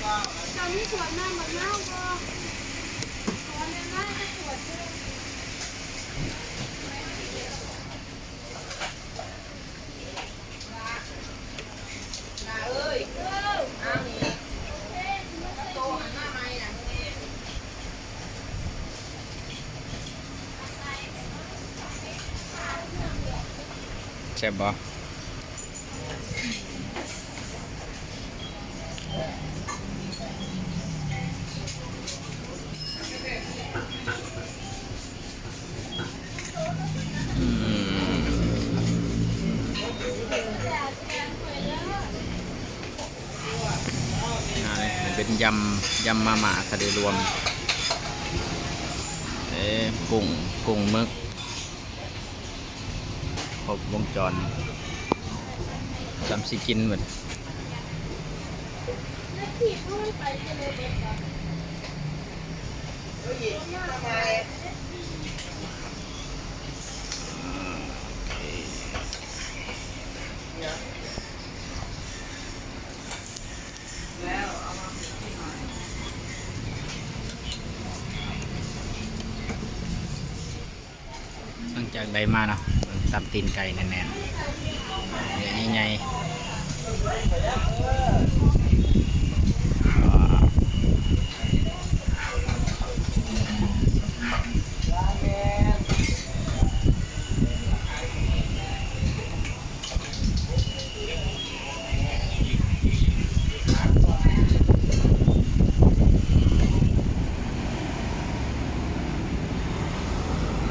ເຈົ້າມີສວນນ້ຳບັກນາວບໍ່? ສວນແນວນັ້ນກໍສວນຢູ່. ແຊບບໍ່? ອືມ ອ່າ ເປັນຍຳ ຍຳມາມ່າທະເລລວມ ເອີ ກຸ້ງ ກຸ້ງ ໝຶກ ຄົບວົງຈອນ ສ່ຳຊິກິນໝົດ. ຫຼັງຈາກໄດ້ມາເນາະ ເບິ່ງຕຳຕີນໄກ່ແໜ້ນໆ ເນື້ອໃຫຍ່ໆ.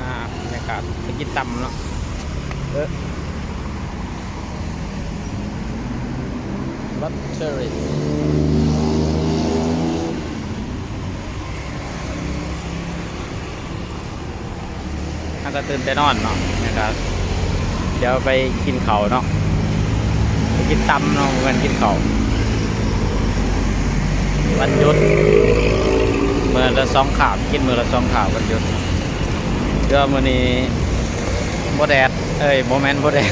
ອ່າ ບັນຍາກາດໄປກິນຕຳເນາະ ເອີ ບັດເທີຣິ ເຮົາກໍຕື່ນແຕ່ນອນເນາະ ແລ້ວກໍດຽວໄປກິນເຂົ້າເນາະ ໄປກິນຕຳເນາະ ບໍ່ແມ່ນກິນເຂົ້າ ວັນຢຸດ ມື້ລະສອງຄາບ ກິນມື້ລະສອງຄາບ ວັນຢຸດ. ແຕ່ວ່າມື້ນີ້ບໍ່ແດດ ເອີຍ ບໍ່ແມ່ນບໍ່ແດດ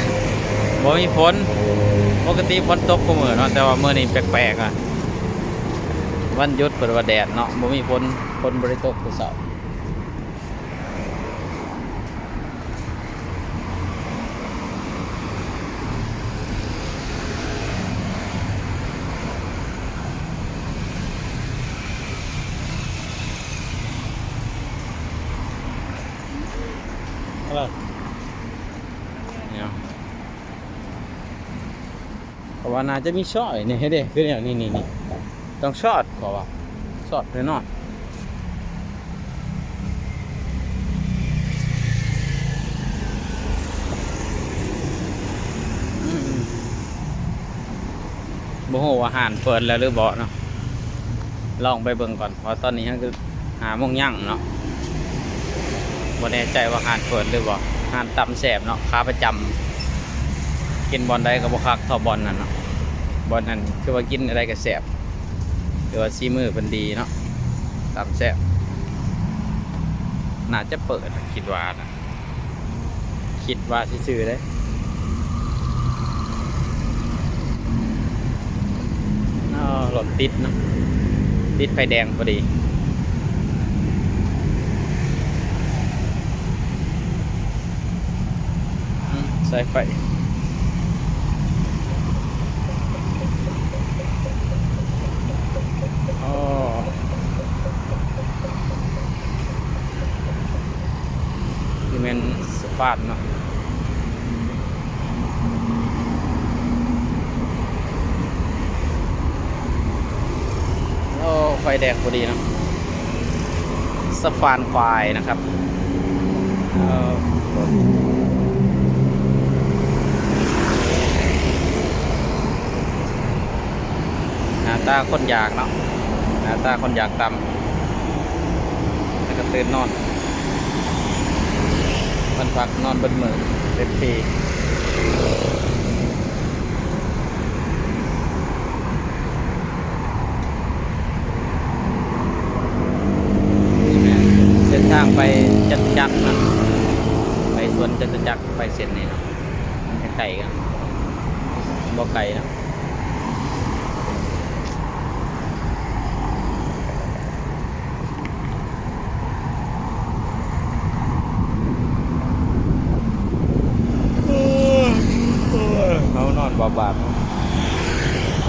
ບໍ່ມີຝົນ ປົກກະຕິຝົນຕົກຄູ່ມື້ເນາະ ແຕ່ວ່າມື້ນີ້ແປກໆ ອະ ວັນຢຸດເພິ່ນວ່າແດດເນາະ ບໍ່ມີຝົນ ຝົນບໍ່ໄດ້ຕົກແຕ່ເຊົ້າ. ເອີ ເນາະ ເພາະວ່າໜ້າຈະມີຊອຍນີ້ເດ້ ຄືແນວນີ້ ນີ້ ນີ້ ຕ້ອງຊອດ ເພາະວ່າຊອດແນ່ນອນ. ອືມ ບໍ່ຮູ້ວ່າຮ້ານເປີດແລ້ວຫຼືບໍ່ເນາະ ລອງໄປເບິ່ງກ່ອນ ເພາະຕອນນີ້ຍັງຄືຫ້າໂມງຍັງເນາະ ບໍ່ແນ່ໃຈວ່າຮ້ານເປີດຫຼືບໍ່. ຮ້ານຕຳແຊບເນາະ ຂາປະຈຳ ກິນບ່ອນໃດກໍບໍ່ຄັກເທົ່າບ່ອນນັ້ນເນາະ ບ່ອນນັ້ນຄືວ່າກິນແນວໃດກໍແຊບ ຖືວ່າສີມືເພິ່ນດີເນາະ ຕຳແຊບ ໜ້າຈະເປີດ ຄິດວ່ານະ ຄິດວ່າຊື່ໆເດ້. ອໍ ລົດຕິດເນາະ ຕິດໄຟແດງພໍດີ. ອືມ ສາຍໄຟ ອໍ ນີ້ແມ່ນສະພານເນາະ ໂອ້ ໄຟແດງພໍດີເນາະ ສະພານຄວາຍນະຄັບ. ເອີ ໜ້າຕາຄົນຢາກເນາະ ໜ້າຕາຄົນຢາກຕຳ ແລ້ວກໍຕື່ນນອນ ວັນພັກນອນເບິດມື້ເຕັມທີ່. ນີ້ແມ່ນເສັ້ນທາງໄປຈະຕຸຈັກນະ ໄປສວນຈະຕຸຈັກ ໄປເສັ້ນນີ້ນະ ມັນໃກ້ໆກັນ ບໍ່ໄກນະ.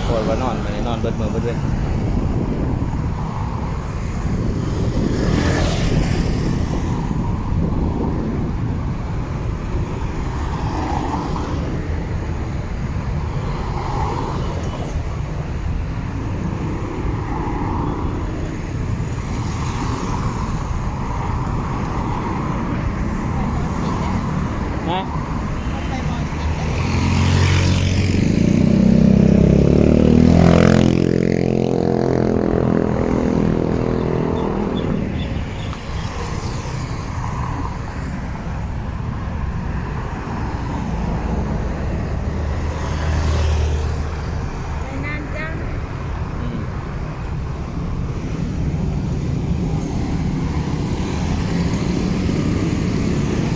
ໂພດວ່ານອນ ມື້ນີ້ນອນເບິດມື້ເບິດເວັນ. ຮະ? ໄປນານຈັງ. ອືມ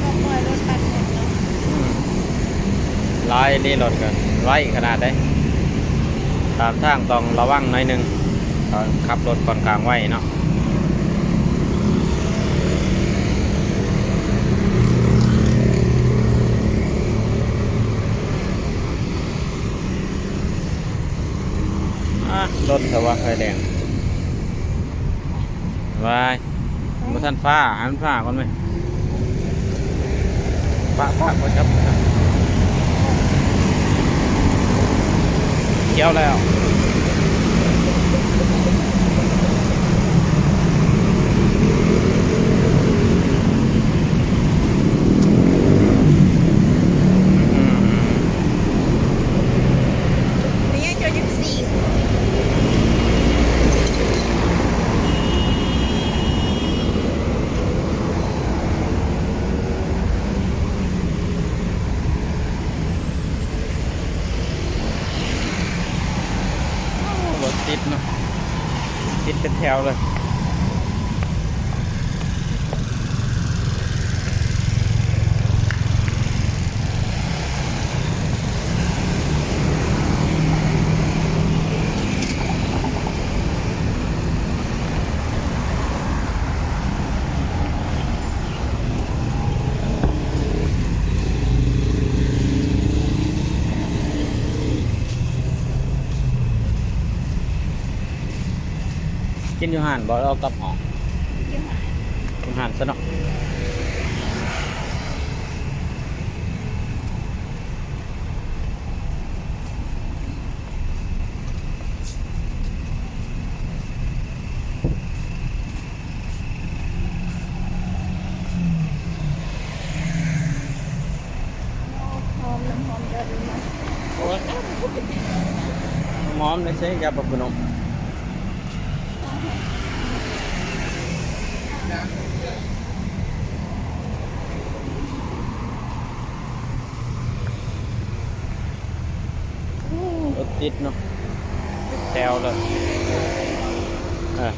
ກໍປ່ອຍລົດປັດແໜ້ນເນາະ. ອືມ ຫຼາຍເດ້ ລົດກໍໄວຂະໜາດໃດ. ຕາມທາງຕ້ອງລະວັງໜ້ອຍໜຶ່ງ ເຂົາຂັບລົດຂ້ອນຂ້າງໄວເນາະ. ອ່າ ລົດສະຫວະໄຟແດງ ວາຍ. ບໍ່ທັນຟ້າ ໃຫ້ມັນຟ້າກ່ອນເວີຍ. ປະ ປະ ບໍ່ຈັບ ຂຽວແລ້ວ. ອືມ. ໂອ້ ລົດຕິດເນາະ ຕິດເປັນແຖວເລີຍ. ກິນຢູ່ຮ້ານບໍ່ ຫຼືເອົາກັບຫ້ອງ? ກິນຢູ່ຮ້ານ ກິນຮ້ານຊະເນາະ. ໂອ້ຍ ຫອມເດ້ ໃສ່ຢາປະປູນົມ. ໂອ້ ລົດຕິດເນາະ ຕິດແຖວເລີຍ. ເອີ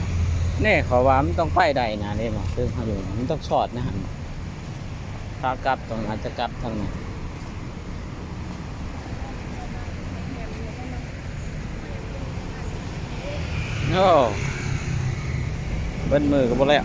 ນີ້ເຂົາວ່າມັນຕ້ອງໄປໄດ້ນະ ນີ້ມາເຖິງເຮົາຢູ່ ມັນຕ້ອງສອດນະຫັ້ນ. ຂາກັບຕ້ອງ ອາດຈະກັບທາງນັ້ນ. ໂອ້ ເບິດມື້ກໍບໍ່ແລ້ວ.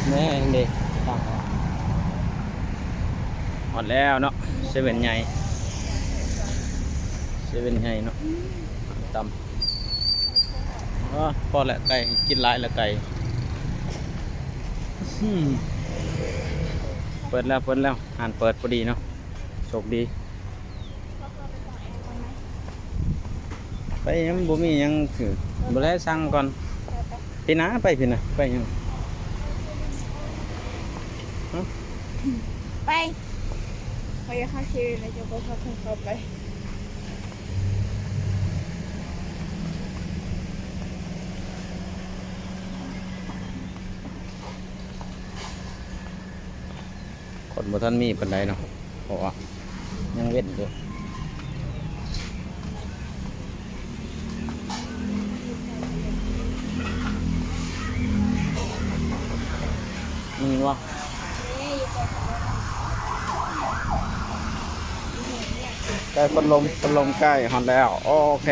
ແມ່ນເດ້ ທາງອອກ. ຮອດແລ້ວເນາະ ເຊເວັນໃຫຍ່ ເຊເວັນໃຫຍ່ເນາະ. ຕຳ ອໍ ພໍແລ້ວ ໄກ່ ກິນຫຼາຍແລ້ວໄກ່. ອືມ ເປີດແລ້ວ ເປີດແລ້ວ ຮ້ານເປີດພໍດີເນາະ ໂຊກດີ. ໄປຫຍັງ ບໍ່ມີຫຍັງ ຄືບໍ່ໄດ້ສັ່ງກ່ອນ. ໄປ ໄປ ພີ່ນະ ໄປພີ່ນະ ໄປຫຍັງ? ຮະ? ໄປ ເຮົາຢາກເຂົ້າເຊເວັນແລ້ວ ເຈົ້າກໍພາເພິ່ນເຂົ້າໄປ. ຄົນບໍ່ທັນມີປານໃດເນາະ ເພາະວ່າຍັງເວັ້ນຢູ່. ມີບໍ່? ໃກ້ພັດລົມ ພັດລົມໃກ້ຮອດແລ້ວ. ໂອເຄ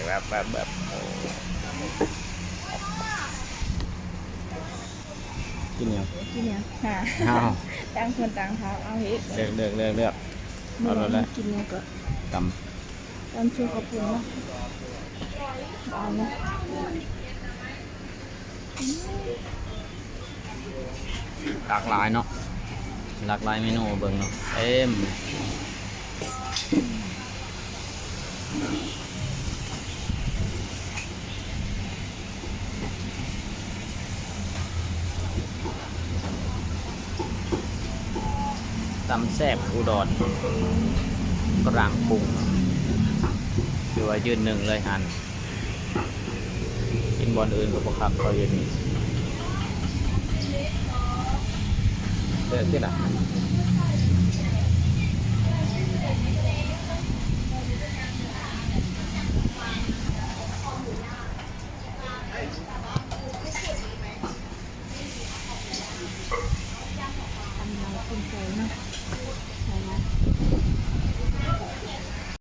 ແວບໆໆ ໂອ້ ກິນຫຍັງ? ກິນຫຍັງ? ຫາ ອ້າວ ຕ່າງຄົນຕ່າງຖາມເອົາເອງ. ເລືອກ ເລືອກ ເລືອກ ເລືອກ ເອົາໂລດແຫຼະ. ກິນຫຍັງກໍ ຕຳ ຕຳເສືອເຂົ້າປຸ້ນເນາະ. ເອົາເນາະ. ຫຼາກຫຼາຍເນາະ ຫຼາກຫຼາຍເມນູ ເບິ່ງເນາະ ເຕັມ. ຕຳແຊບອຸດອນ ກາງກຸງ ຖືວ່າຢືນໜຶ່ງເລີຍຫັ້ນ. ກິນບ່ອນອື່ນກໍບໍ່ຄັກເທົ່າຢູ່ນີ້. ເລືອກຕິລະ.